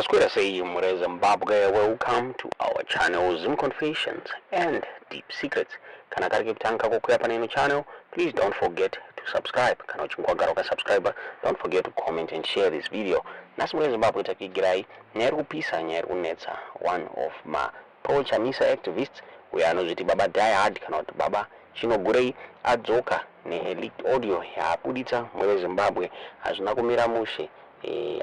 Maswera sei mure Zimbabwe, welcome to our channel Zim Confessions and Deep Secrets. Kana kari kekutanga kukuya pane ino channel, please don't forget to subscribe. Kana uchinge wagara ukasubscribe, don't forget to comment and share this video. Nhasi mure Zimbabwe takuigirai nyaya iri kupisa, nyaya iri kunetsa. One of ma pro Chamisa activists uyo anozviti Baba Die Hard kana kuti Baba Chinogurei adzoka ne leaked audio yaabuditsa mure Zimbabwe. Hazvina kumira mushe.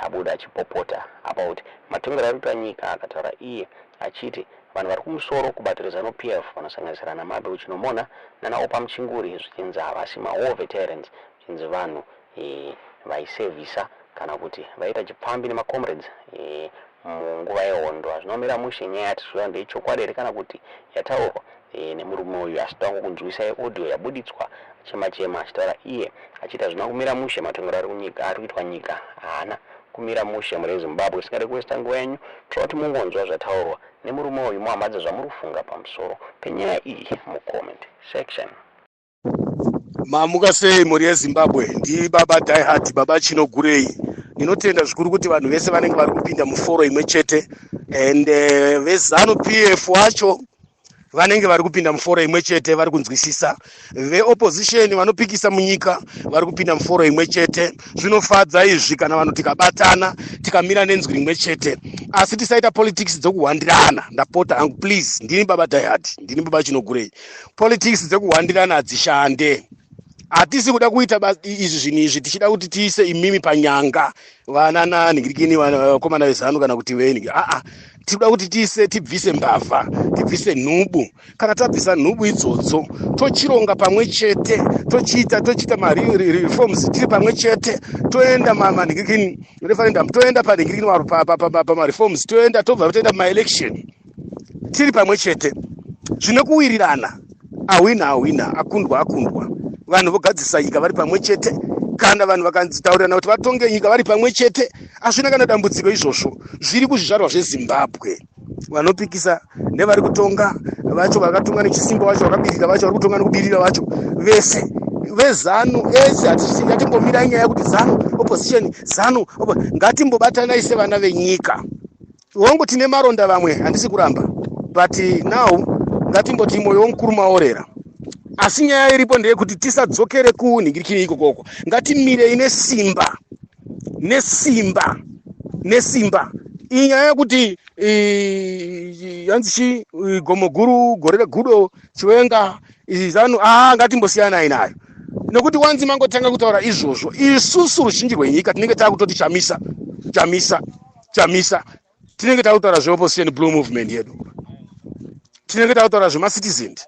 Abuda achipopota about matongero ari kuitwa nyika, akataura iye achiti vanhu vari kumusoro kubato reZanu PF vanosanganisira naMabel Chinomona nanaOpa Muchinguri zvichinzi havasi mawar veterans, zvichinzi vanhu vaisevhisa kana kuti vaita chipfambi nemacomrades munguva yehondo. Hazvina kumira mushe. Nyaya yatiziva ndeyechokwadi here kana kuti yataurwa nemurume uyu? Asi toda kunzwisai audio yabuditswa chema chema achitaura iye achiti hazvina kumira mushe, matongero ari kunyika ari kuitwa nyika haana kumira mushe. Muri Zimbabwe, singade kuwesta nguva yenyu, toda kuti mungonzwa zvataurwa nemurume uyu, muhambadze zvamuri kufunga pamusoro penyaya iyi mucomment section. Mamuka sei mhuri yeZimbabwe? Ndibaba Diehard, Baba Chinogurei. Ndinotenda zvikuru kuti vanhu vese vanenge vari kupinda muforo imwe chete and veZanu PF wacho vanenge vari kupinda muforo imwe chete, vari kunzwisisa. Veopposition vanopikisa munyika vari kupinda muforo imwe chete. Zvinofadza izvi kana vanhu tikabatana, tikamira nenzwi rimwe chete, asi tisaita politics dzokuhwandirana. Ndapota hangu, please. Ndini Baba Diehard, ndini Baba Chinogurei. Politics dzekuhwandirana hadzishande. Hatisi kuda kuita izvi zvinhu izvi tichida kuti tiise imimi panyanga, vana nanhingirikini, vakomana veZanu kana kuti venhi. Aa, tinoda kuti tiise, tibvise mbavha, tibvise nhubu. Kana tabvisa nhubu idzodzo, tochironga pamwe chete, tochiita mareforms tiri pamwe chete, toenda manhingirikini referendum, toenda panhingirikini pamareforms, toenda, tobva toenda pamaelection tiri pamwe chete zvine kuwirirana. Ahwina ahwina, akundwa akundwa. Vanhu vogadzisa nyika vari pamwe chete. Kana vanhu vakataurirana kuti vatonge nyika vari pamwe chete, hazvina kana dambudziko. Izvozvo zviri kuzvizvarwa zveZimbabwe, vanopikisa nevari kutonga vacho, vakatonga nechisimba vacho, vakabirira vacho, vari kutonga nekubirira vacho, vese veZanu ese. Ngatimbomirai nyaya yekuti ZANU opposition, ZANU. Ngatimbobatanai sevana venyika. Hongu, tine maronda vamwe, handisi kuramba, but now ngatimboti mwoyo womukuru maorera. Asi nyaya iripo ndeyekuti tisadzokere kunhingirikini ikokoko. Ngatimirei nesimba, nesimba, nesimba. Inyaya yekuti yanzi chi gomo guru gore regudo Chiwenga ZANU, a ngatimbosiyanai nayo, nekuti wanzi mangotanga kutaura izvozvo, isusu ruzhinji rwenyika tinenge taakutoti Chamisa, Chamisa, Chamisa. Tinenge takutaura zveopposition blue movement yedu, tinenge takutaura zvemacitizens,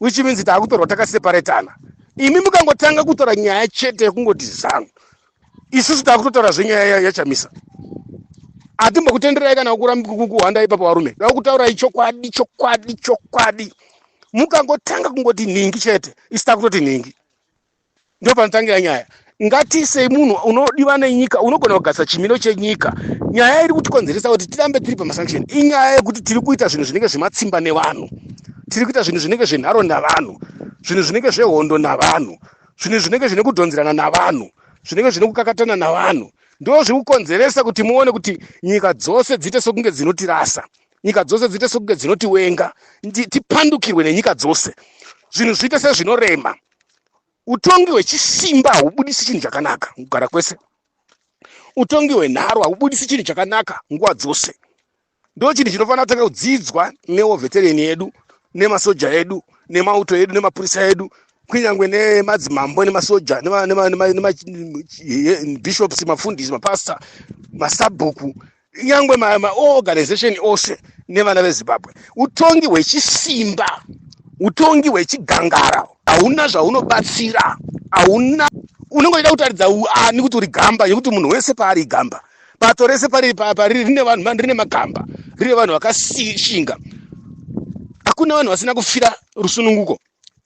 which means taakutorwa takaseparetana. Imi mukangotanga kutaura nyaya chete yekungoti ZANU, isusu taakutotaura zvenyaya yaChamisa. Hatimbokutenderai kana kuhwanda ipapo. Varume, da kutaurai chokwadi, chokwadi, chokwadi. Mukangotanga kungoti nhingi chete, isu takutoti nhingi. Ndo panotangira nyaya. Ngatisei munhu unodiwa nenyika, unogona kugadzisa chimiro chenyika. Nyaya iri kutikonzeresa kuti tirambe tiri pamasanction inyaya yekuti tiri kuita zvinhu zvinenge zvematsimba nevanhu, tiri kuita zvinhu zvinenge zvenharo navanhu, zvinhu zvinenge zvehondo navanhu, zvinhu zvinenge zvine kudhonzerana navanhu, zvinenge zvine kukakatana navanhu. Ndo zviri kukonzeresa kuti muone kuti nyika dzose dziite sokunge dzinotirasa, nyika dzose dziite sokunge dzinotiwenga, tipandukirwe nenyika dzose, zvinhu zviite sezvinorema. Utongi hwechisimba haubudisi chinhu chakanaka kugara kwese. Utongi hwenharo haubudisi chinhu chakanaka nguva dzose. Ndo chinhu chinofanira kutanga kudzidzwa newar veteran yedu, nemasoja edu, nemauto edu, nemapurisa edu, kunyange nemadzimambo, nemasoja, nemabishops, mafundisi, mapasta, masabhuku, nyangwe maorganization ose nevana veZimbabwe. Utongi hwechisimba, utongi hwechigangara hauna zvaunobatsira, hauna. Unenge uchida kutaridza ani kuti uri gamba? Yekuti munhu wese paari igamba, bato rese pariri rine vanhu, rine magamba, rine vanhu vakashinga. Hakuna vanhu vasina kufira rusununguko.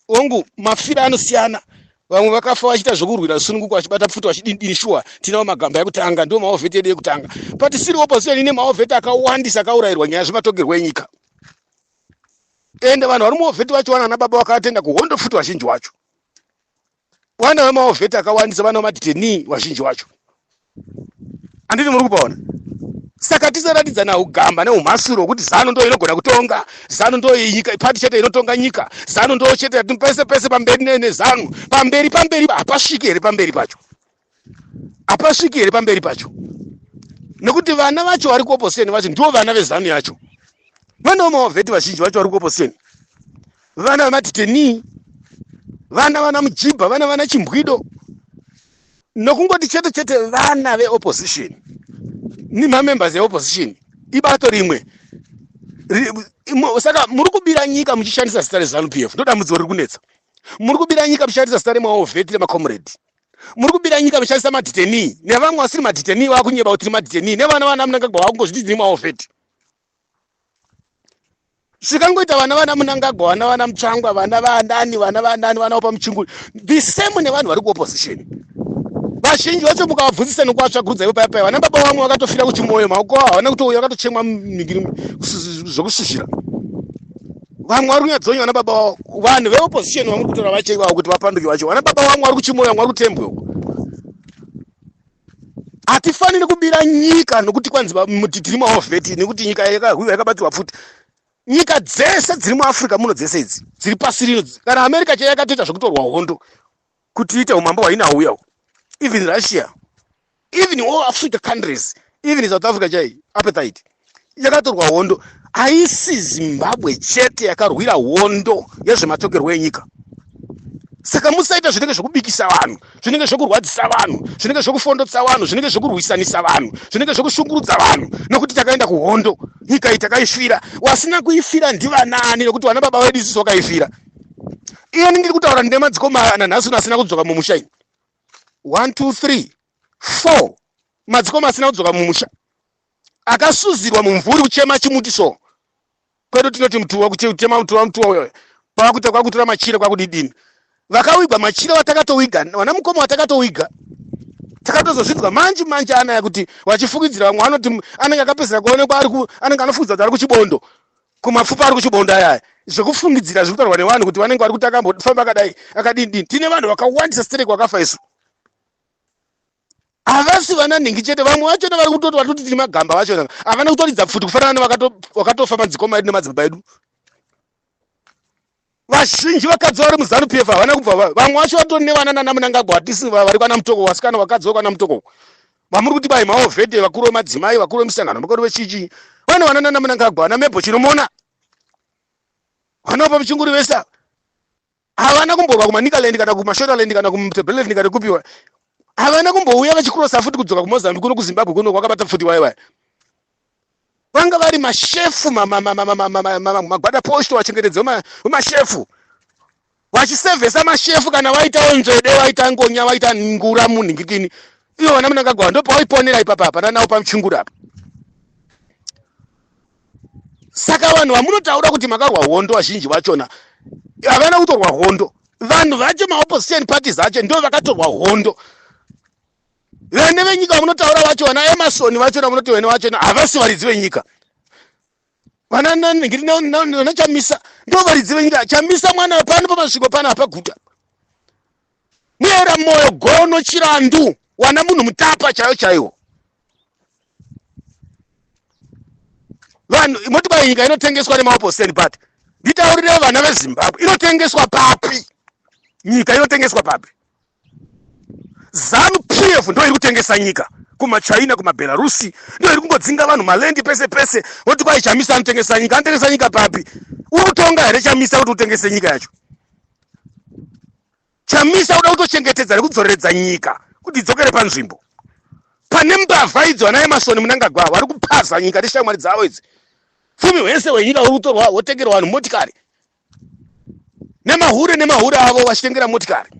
Hongu, mafira anosiyana. Vamwe vakafa vachiita zvokurwira rusununguko, vachibata pfuti, vachidini. Shuwa, tinawo magamba ekutanga, ndiwo mawar vet edu ekutanga. But siri opposition ine mawar vet akawandisa akaurayirwa nyaya zvematongerwo enyika. Ende vanhu vari muwar vet vacho vana baba vakatenda kuhondo futi vazhinji wacho. Vana vemawar vet akawandisa, vana vamadeteni vazhinji wacho. Handiti muri kupaona? Saka tisaratidzana ugamba neumhasuro hwekuti Zanu ndo inogona kutonga, Zanu ndo nyika pati chete inotonga nyika, Zanu ndo chete pese pese pamberi neZanu pamberi pamberi hapasviki here pamberi pacho? Hapasviki here pamberi pacho? Nekuti vana vacho vari kuopposition vacho ndivo vana veZanu yacho. Vana vamawavheti vazhinji vacho vari kuopposition, vana vemadhitenii, vana vana mujibha, vana vana chimbwido, nokungoti chete chete vana veopposition nemamembers eopposition ibato rimwe. Saka muri kubira nyika muchishandisa zita reZanu PF, ndo dambudziko riri kunetsa. Muri kubira nyika muchishandisa zita remawovheti nemacomrade. Muri kubira nyika muchishandisa madhitenii nevamwe vasiri madhitenii vakunyeba kuti tiri madhitenii, nevana vana Munangagwa vakungozviti tiri mawovheti. Zvikangoita vana vana Munangagwa, vana vana Mutsvangwa, vana vanani, vana vanani, vana vapamuchinguri, the same nevanhu vari kuopposition. Vazhinji vacho mukavabvunzisa nekuvatsvagurudza ivo paya paya, vana baba vamwe vakatofira kuchimoyo, maoko avo havana kutouya, vakatochemwa zvokusuzvira. Vamwe vari kunyatsonya vana baba vavo, vanhu veopposition vamuri kutora vacho ivavo kuti vapanduke vacho, vana baba vamwe vari kuchimoyo, vamwe vari kutembwe uko. Hatifaniri kubira nyika nokuti kwanzi tiri maovheti, nekuti nyika yakabatirwa pfuti. Nyika dzese dziri muAfrica muno, dzese idzi dziri pasi rino, kana America chaiyo yakatoita zvekutorwa hondo kuti iite umambo hwainauya, even Russia, even all Africa countries, even South Africa chai apartheid yakatorwa hondo. Haisi Zimbabwe chete yakarwira hondo yezvematokerwo enyika. Saka musaita zvinenge zvekubikisa vanhu, zvinenge zvekurwadzisa vanhu, zvinenge zvekufondotsa vanhu, zvinenge zvekurwisanisa vanhu, zvinenge zvekushungurudza vanhu nokuti takaenda kuhondo. Nyika iyi takaifira. Wasina kuifira ndivanani? Nokuti vana baba vedu isusu vakaifira. Iyeni ndiri kutaura ndemadzikoma nanhasi uno asina kudzoka mumusha ini. 1 2 3 4 madzikoma asina kudzoka mumusha, akasuzirwa mumvuri kuchema chimuti. So kwedu tinoti mutuwa, kutema mutuwa, mutuwa uyo kwakuta kwakutora machira kwakudidini. Vakawigwa machira vatakatowiga, vana mukoma vatakatowiga, takatozozvinzwa manje manje anaya kuti vachifukidzira. Vamwe vanoti anenge akapedzera kuonekwa ari anenge anofukidzira kuti ari kuchibondo, kumapfupa ari kuchibondo. Ayaya zvekufungidzira zviri kutaurwa nevanhu kuti vanenge vari kuti akambofamba akadai akadini dini. Tine vanhu vakawandisa stereki vakafa isu. Havasi vana nhingi chete, vamwe vachona vari kutoti vatoti tiri magamba vachona havana kutoridza pfuti kufanana nevakatofa, madzikoma edu nemadzibaba edu. Vazhinji vakadzi vari muZanu PF havana kubva. Vamwe vacho vatori nevana nana Munangagwa, hatisi vari kwana Mutoko, vasikana vakadzi vekwana Mutoko vamuri kuti bai maovhete, vakuru vemadzimai, vakuru vemisangano, vakuru vechichi, vane vana nana Munangagwa, vana Mebho Chinomona, vanopa muchinguri vese. Havana kumborwa kuManicaland kana kuMashonaland kana kuMtebeleland kana kupiwa. Havana kumbouya vachikurosa futi kudzoka kuMozambique kuno, kuZimbabwe kuno kwakabata futi. Wai wai vanga vari mashefu, magwada posto, vachengetedzi vemashefu, vachisevhesa mashefu. Kana vaitawo nzvede, vaita ngonya, vaita ngura munhingikini, ivo vana Munangagwa ndopavaiponera ipapa hapana nawo pamuchinguri apa. Saka vanhu vamunotaura kuti makarwa hondo, vazhinji vachona havana kutorwa hondo. Vanhu vacho, maopposition parties acho, ndo vakatorwa hondo. Vene venyika vamunotaura vacho, vana Emerson vachona munoti vene vachona havasi varidzi venyika. Vana Chamisa ndo varidzi venyika. Chamisa mwana pano pamasviko pano hapaguta muyera moyo gono chirandu wana munhu mutapa chaiwo chaiwo. Vanhu moti kwai nyika inotengeswa nemaopposition party. Nditaurire vana veZimbabwe, inotengeswa papi nyika? Inotengeswa papi? ZANU PF ndo iri kutengesa nyika kumaChina, kumaBelarusi, ndo iri kungodzinga vanhu malendi pese pese. Voti kwai Chamisa anotengesa nyika. Anotengesa nyika papi? Uri kutonga here Chamisa kuti utengese nyika yacho? Chamisa uda kutochengetedza nekudzoreredza nyika kuti idzokere panzvimbo. Pane mbavha idzo, vana Emerson Munangagwa vari kupaza nyika neshamwari dzavo idzi. Pfumi hwese hwenyika huri kutorwa, hwotengerwa vanhu motikari nemahure, nemahure avo vachitengera motikari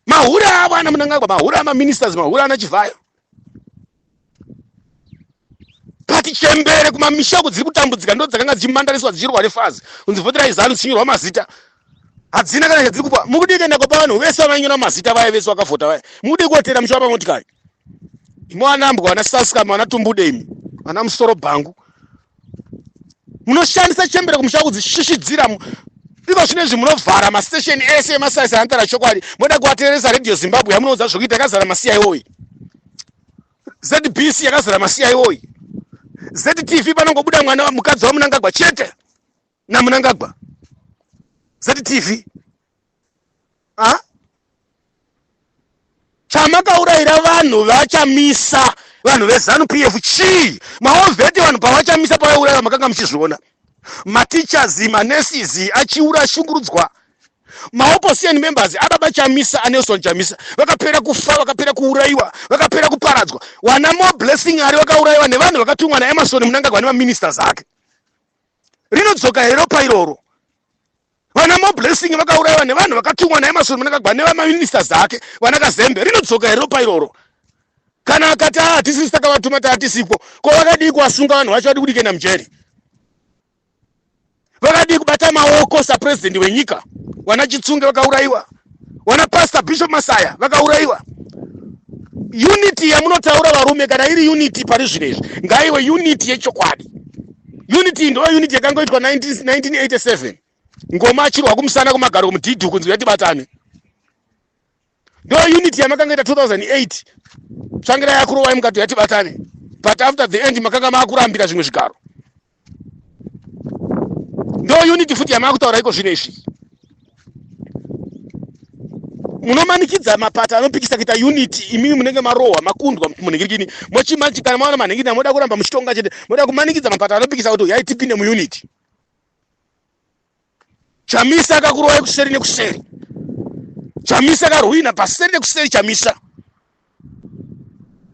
mahure avo ana Munangagwa, mahure amaministers, mahure ana Chivhayo. But chembere kumamisha uku dziri kutambudzika ndo dzakanga dzichimandariswa, dzichirwa nefazi kunzi voterai ZANU, dzichinyorwa mazita. Hadzina kana chadziri kupa. Mukudii kuenda kupa vanhu vese vainyora mazita vaya, vese vakavhota vaya? Mukudii kuotera muchivapa motikari? Imi vanambwa, vana saskam, vana tumbude, imi vana musoro bhangu, munoshandisa chembere kumusha kudzishishidzira. Iko zvino izvi munovhara mastation ese emasaisa anotaura chokwadi, moda kuvateeresa Radio Zimbabwe yamunoudza zvokuita, yakazara masiya iwoyi. ZBC yakazara maCIO. ZTV panongobuda mwana mukadzi waMunangagwa chete naMunangagwa. ZTV. Ah? Chamakaurayira vanhu vachamisa vanhu veZanu PF chii? Maovheti vanhu pavachamisa pavaiuraya makanga muchizviona. Mateachers, manurses achiura ashungurudzwa. Maopposition members ababa Chamisa aNelson Chamisa vakapera kufa, vakapera kuurayiwa, vakapera kuparadzwa. Wana more blessing ari vakaurayiwa nevanhu vakatumwa naEmerson Mnangagwa nemaministers ake. Rinodzoka here ropa iroro? Vana more blessing vakaurayiwa nevanhu vakatumwa naEmerson Mnangagwa nevamaministers ake vana Kazembe. Rinodzoka here ropa iroro? Kana akati ah tisisi takavatuma taatisipo, ko vakadii kuvasunga vanhu vacho vadi kudikenda mujeri? Vakadii kubata maoko sapresident wenyika? Wana Chitsunge vakaurayiwa, wana Pastor Bishop Masaya vakaurayiwa. Unity yamunotaura varume, kana iri unity pari zvino izvi, ngaiwe unity yechokwadi. Unity ndo unity yakangoitwa 1987 ngoma achirwa kumusana kumagaro kumudhidhu kunzi yatibatane. Ndo unity yamakangaita 2008 tsvangira yakurovai mukati yatibatane, but after the end makanga maakurambira zvimwe zvigaro. Ndo unity futi yamakutaura iko zvino izvi. Munomanikidza mapato anopikisa kuita unity, imimi munenge marohwa makundwa munhingirikini mochimachi kana maona manhingirikini moda kuramba muchitonga chete, moda kumanikidza mapato anopikisa kuti uyai tipinde muunity. Chamisa akakurovai kuseri nekuseri. Chamisa akarwina paseri nekuseri. Chamisa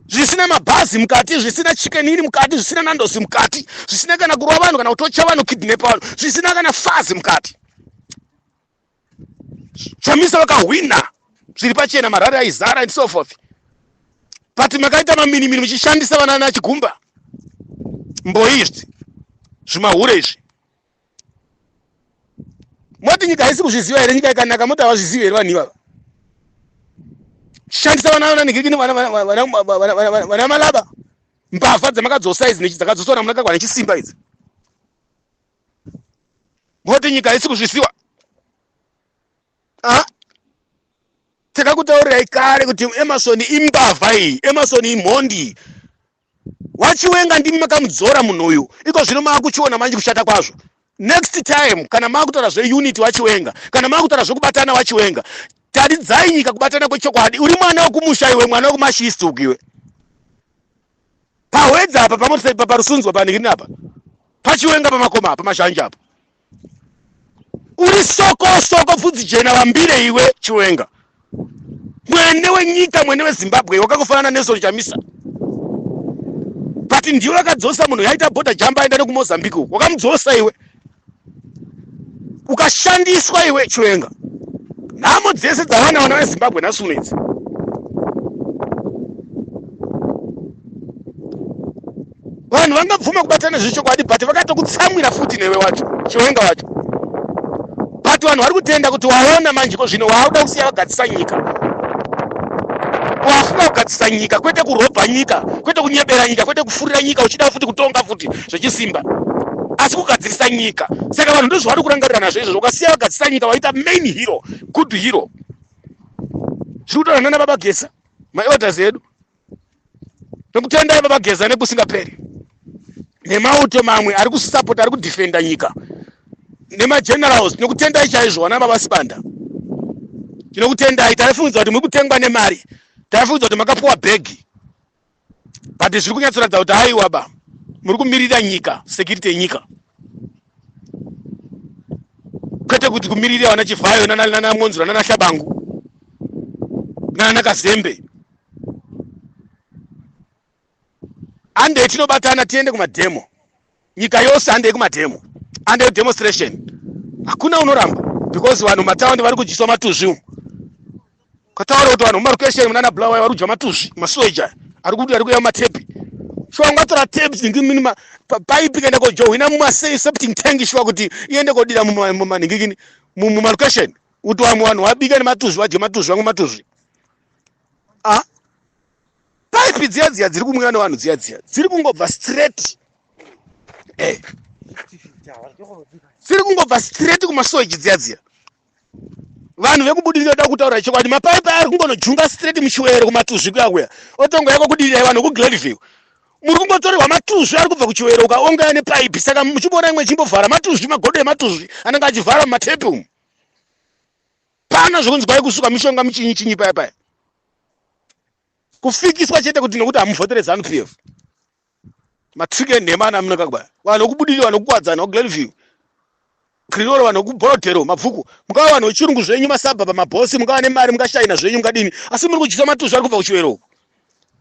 zvisina mabhazi mukati, zvisina Chicken Inn mukati, zvisina Nando's mukati, zvisina kana kurova vanhu kana kutocha vanhu, kidnap vanhu, zvisina kana fazi mukati. Chamisa vakahwina zviri pachena, marari aizara and so forth, but makaita maminimini muchishandisa vana nachigumba mboi izvi zvimahure izvi. Moti nyika haisi kuzviziva here? Nyika ikanaka moti havazvizivi here vanhu ivava? Shandisa vana vananhingirikini vana malaba, mbavha dzamakadzosa idzi dzakadzoswa namunakagwa nechisimba idzi. Moti nyika haisi kuzviziva? Ah, takakutaurirai kare kuti Emerson imbavha iyi, Emerson imhondi. Wachiwenga ndimi makamudzora munhu uyu. Iko zvino maakuchiona manje kushata kwazvo. Next time kana maakutaura zveunity wachiwenga, kana maakutaura zvekubatana wachiwenga, taridzai nyika kubatana kwechokwadi. Uri mwana wekumusha iwe, mwana wekumashist uku iwe. Pahwedza apa, pamotisai parusunzwa panhirini apa, pachiwenga pamakoma apa, pamazhanja apa. Uri soko soko pfudzi jena vambire iwe Chiwenga, mwene wenyika, mwene weZimbabwe wakakufanana Nelson Chamisa, but ndiwe wakadzosa munhu yaita bhodha jamba aenda nekuMozambique uku. Wakamudzosa iwe, ukashandiswa iwe Chiwenga. Nhamo dzese dzavana vana veZimbabwe nhasi uno idzi, vanhu vangabvuma kubatana zvechokwadi, but vakatokutsamwira futi newe wacho Chiwenga wacho. But vanhu vari kutenda kuti waona manje ko zvino waakuda kusiya vagadzisa nyika, wafunga kugadzisa nyika, kwete kurobha nyika, kwete kunyebera nyika, kwete kufurira nyika uchida futi kutonga futi zvechisimba, asi kugadzirisa nyika. Saka vanhu ndozvavari kurangarira nazvo izvozvo. Ukasiya vagadzisa nyika waita main hero, good hero. Zviri kutaura nana baba Geza, maelders edu. Nokutendai baba Geza nekusingaperi, nemauto mamwe ari kusapota, ari kudhifenda nyika, nemagenerals. Tinokutendai chaizvo vana baba Sibanda, tinokutendai. Taifungidza kuti muri kutengwa nemari, taifungidza kuti makapuwa bhegi, but zviri kunyatsoratidza kuti aiwa ba, muri kumirira nyika, security yenyika, kwete kuti kumirira vana Chivhayo nana Monzura nana Shabangu nana Kazembe. Handei tinobatana tiende kumademo nyika yose, handei kumademo, handei demonstration. Hakuna unoramba because vanhu mataundi vari kudyiswa matuzvi umu. Kataura kuti vanhu mumarokesheni munana Bulawayo vari kudya matuzvi, masewage ari kuti ari kuuya mumatepi. Shuwa ungatora tepi paipi ikaenda kojohwina mumaseptic tank, shuwa kuti iende kodira mumanhingikini mumarokesheni kuti vamwe vanhu vabike nematuzvi, vadye matuzvi, vamwe matuzvi? Ah, paipi dziya dziya dziri kumwiwa nevanhu dziya dziya dziri kungobva straight, dziri kungobva straight kumasewage dziya dziya. Vanhu vekubudirira da kutaura chokwadi, mapaipi ari kungonojunga straight muChiwero kumatuzvi kuya kuya, otongo yako kudirira vanhu kuGlenview. Muri kungotorerwa matuzvi ari kubva kuChiwero ukaonga nepaipi, saka muchimboona imwe chimbovhara matuzvi, magodo ematuzvi anenge achivhara mumatepi umu. Pana zvokunzi kwai kusuka mishonga muchinyi chinyi paya paya, kufikiswa chete kuti nokuti hamuvhotere ZANU PF. Matriki enhema ana Mnangagwa. Vanhu vekubudirira, vanhu vekuKwadzana, kuGlenview, Krinoro, vanhu vekuBorodhero, Mabvuku, mungava vanhu vechirungu zvenyu, masabhabha, mabhosi, mungava nemari, mungashaina zvenyu, mungadini, asi muri kudyisa matuzvi ari kubva kuChiwero uku.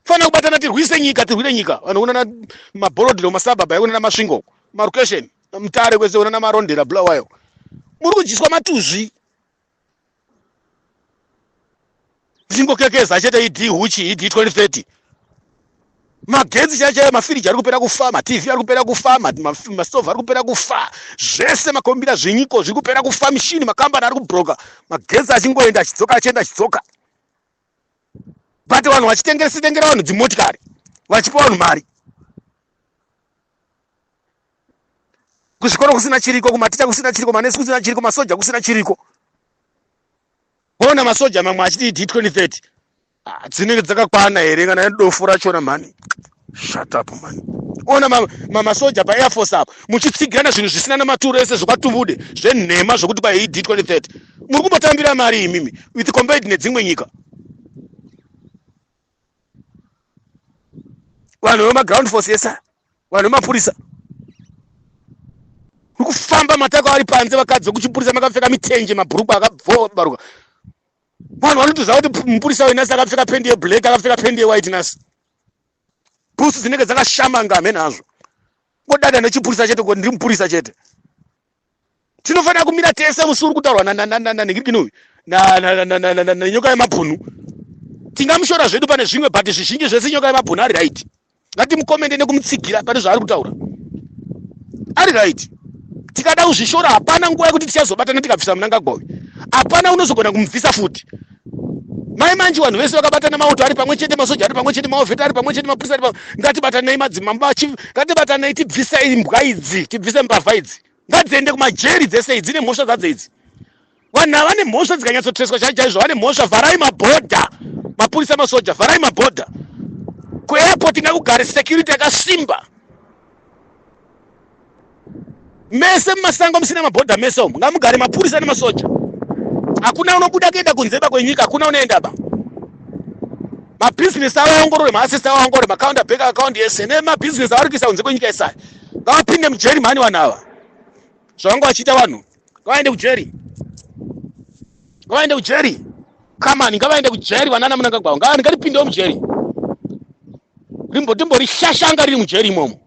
Fanira kubatana tirwise nyika, tirwire nyika. Vanhu kunana maBorodhero, masabhabha, ekunana Masvingo, marukesheni, Mutare kwese, kunana Marondera, Bulawayo, muri kudyiswa matuzvi. Chingokekeza chete ED huchi, ED 2030. Magetsi chaiyo chaiyo, mafiriji ari kupera kufa, maTV ari kupera kufa, mastovhu ari kupera kufa, zvese makombira, zvinyiko zviri kupera kufa, mishini, makambani ari kubroka, magetsi achingoenda achidzoka, achienda achidzoka, but vanhu vachitengesitengera vanhu dzimotikari, vachipa vanhu mari, kuzvikoro kusina chiriko, kumaticha kusina chiriko, manesi kusina chiriko, masoja kusina chiriko. Ona masoja mamwe achiti D 2030. Ah, dzinenge dzakakwana here kana dofo rachona mhani? Shut up mhani. Ona masoja ma, ma paair force apo muchitsigirana zvinhu zvisina namaturo ese, zvokwatubude zvenhema zvokuti kwa D 2030 muri kumbotambira mari imimi with compared nedzimwe nyika. Vanhu vemaground force yesa, vanhu vemapurisa uri kufamba matako ari panze, vakadzi vekuchipurisa makapfeka mitenje, mabhurukwa akabvaruka. Vanhu vanotoziva kuti mupurisa uyu nasi akapfeka pendi yeblack, akapfeka pendi yewhite, nasi bhusu dzinenge dzakashamanga hamene hazvo. Ngodada nechipurisa chete kuti ndiri mupurisa chete. Tinofanira kumira tese musi uri kutaurwa nanhingirikini uyu nenyoka yemabhunu. Tingamushora zvedu pane zvimwe, but zvizhinji zvese nyoka yemabhunu ari right. Ngatimukomende nekumutsigira pane zvaari kutaura, ari right. Tikada kuzvishora, hapana nguva yekuti tichazobatana tikabvisa Mnangagwa uyu, hapana unozogona kumubvisa futi. Mai manje vanhu vese vakabatana, mauto ari pamwe chete, masoja ari pamwe chete, maovheta ari pamwe chete, mapurisa ari pamwe, ngatibatanei, madzimambo, ngatibatanei tibvise imbwa idzi, tibvise mbavha idzi. Ngadziende kumajeri dzese idzi, nemhosva dzadzo idzi. Vanhu ava vane mhosva dzikanyatsotreswa chaizvo chaizvo, vane mhosva. Vharai mabhodha, mapurisa, masoja, vharai mabhodha. Kuairport ngakugare security yakasimba. Mese mumasango musina mabhodha mese umu ngamugare mapurisa nemasoja. Hakuna unobuda kuenda kunze ba kwenyika, hakuna unoenda ba. Mabhizinesi avo aongorore, maasesi avo aongorore, macounter bank account yese nemabhizinesi avari kuisa kunze kwenyika yesaya. Ngavapinde mujeri mhani vanhu ava, zvavanga vachiita vanhu. Ngavaende kujeri, ngavaende kujeri kamani, ngavaende kujeri vanana Mnangagwa. Ngaripindewo mujeri, rimbotimborishashanga riri mujeri imomo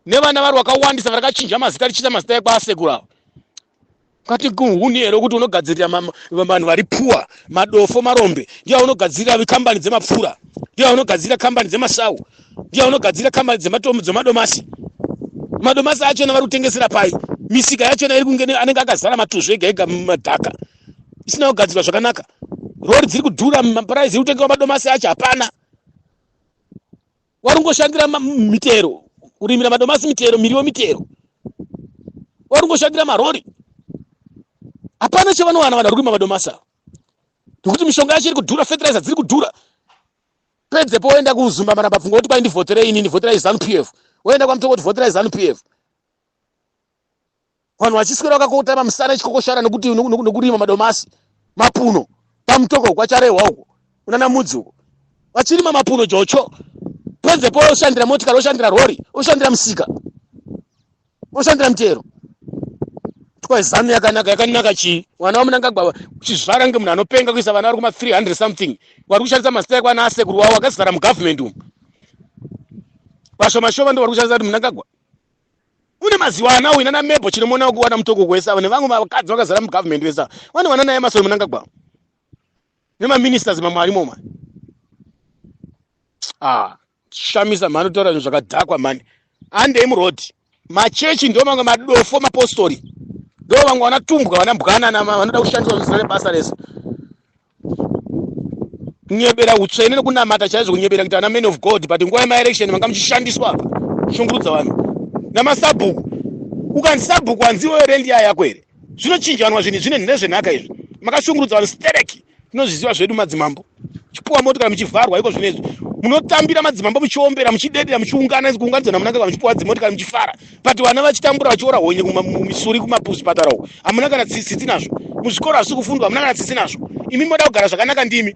nevana vari vakawandisa varakachinja mazita, richiita mazita ekwasekuru avo. Kati kuhuni here kuti unogadzirira vanhu vari puwa, madofo, marombe? Ndiye unogadzirira kambani dzemapfura, ndiye unogadzirira kambani dzemasau, ndiye unogadzirira kambani dzemadomasi. Madomasi achona vari kutengesera pai? Misika yachona iri kunge anenge akazara matuzvi ega ega, madhaka, isina kugadzirwa zvakanaka. Rori dziri kudhura, maprice iri kutengewa madomasi acho hapana. Wari kungoshandira mitero, kurimira madomasi mitero, miriwo mitero, wari kungoshandira marori. Hapana chavanowana vanhu vari kurima madomasi ava, nekuti mishonga yacho iri kudhura, fertilizer dziri kudhura. Pedzepo woenda kuZumba, Maramba, pfungwa kuti kwai ndivhoterei inini, vhoterai ZANU PF. Woenda kwaMutoko kuti vhoterai ZANU PF. Vanhu vachiswera vakakotama musana chikokoshara nekuti nokurima madomasi, mapuno paMutoko, kwacharehwa uko, unana Mudzi uko, vachirima mapuno jocho. Pedzepo oshandira motikari, oshandira rori, oshandira musika, oshandira mutero. Twai ZANU yakanaka. Yakanaka chii? Mwana waMnangagwa chizvara nge munhu anopenga kuisa vana vari kuma 300 something vari kushandisa mazita ekwana asekuru wavo akazara mugovernment umu. Vashoma shoma ndo vari kushandisa kuti Mnangagwa une maziwa ana uyu nana Mebo Chinomona kuwana Mutoko kwese avo nevamwe vakadzi vakazara mugovernment vese ava vane vana naye Masoro Mnangagwa nemaministers mamwe arimo ma. Ah, shamisa mhani, kutaura zvinhu zvakadhakwa mhani. Handei muroad. Machechi ndo mamwe madofo, mapostori ndo vamwe vanatumbwa, vana mbwanana vanoda kushandiswa zvisina nebasa rese, kunyebera utsvene nekunamata chaizvo, kunyebera kuita ana man of God, but nguva yemaelection manga muchishandiswa apa kushungurudza vanhu namasabhuku. Ukanzi sabhuku, hanziwo rendi yako here? Zvinochinjanwa zvinhu zvine nezvenhaka izvi. Makashungurudza vanhu stereki. Tinozviziva zvedu madzimambo. Chipuwa motikari muchivharwa iko zvinezvi. Munotambira madzimambo muchiombera, muchidedera, muchiungana, kuunganidzana Mnangagwa muchipuwa dzimotikari muchifara. But vana vachitambura vachiora honye kumisuri kumapuzvipatara uko. Hamuna kana tsitsi nazvo. Muzvikoro hazvisi kufundwa, hamuna kana tsitsi nazvo. Imi moda kugara zvakanaka ndimi.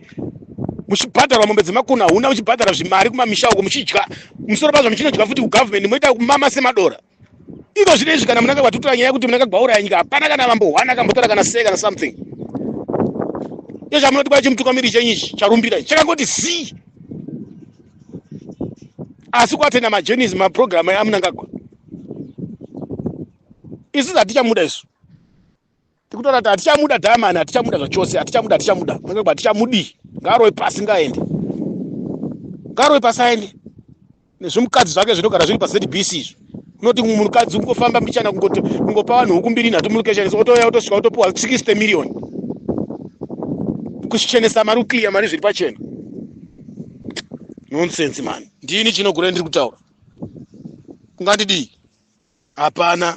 Muchibhadharwa mombe dzemakuna huna, muchibhadhara zvimari kumamisha uko muchidya. Musoro pazvo muchinodya futi kugovernment moita kumama semadora. Iko zvino izvi kana Mnangagwa totora nyaya yekuti Mnangagwa auraya nyika hapana kana vambo hwana akambotora kana sei kana something. Iyo chamunoti kwai chimutungamiri chenyu ichi charumbira ichi chakangoti zii. Asi kwatenda majourneys maprogram aMnangagwa. Isu hatichamuda isu. Tikutora kuti hatichamuda Diamond, hatichamuda zvachose, hatichamuda, hatichamuda. Mnangagwa hatichamudi. Ngaarove pasi ngaende. Ngaarove pasi aende. Nezvimukadzi zvake zvinogara zviri paZBC izvi. Unoti mukadzi kungofamba mbichana kungoti kungopa vanhu huku mbiri nhatu mulocation otouya otosvika otopuwa 60 million. Kuchenesa mari kuclear mari zviri pachena. Nonsense man. Ndini Chinogura ndiri kutaura. Kungandidii? Hapana.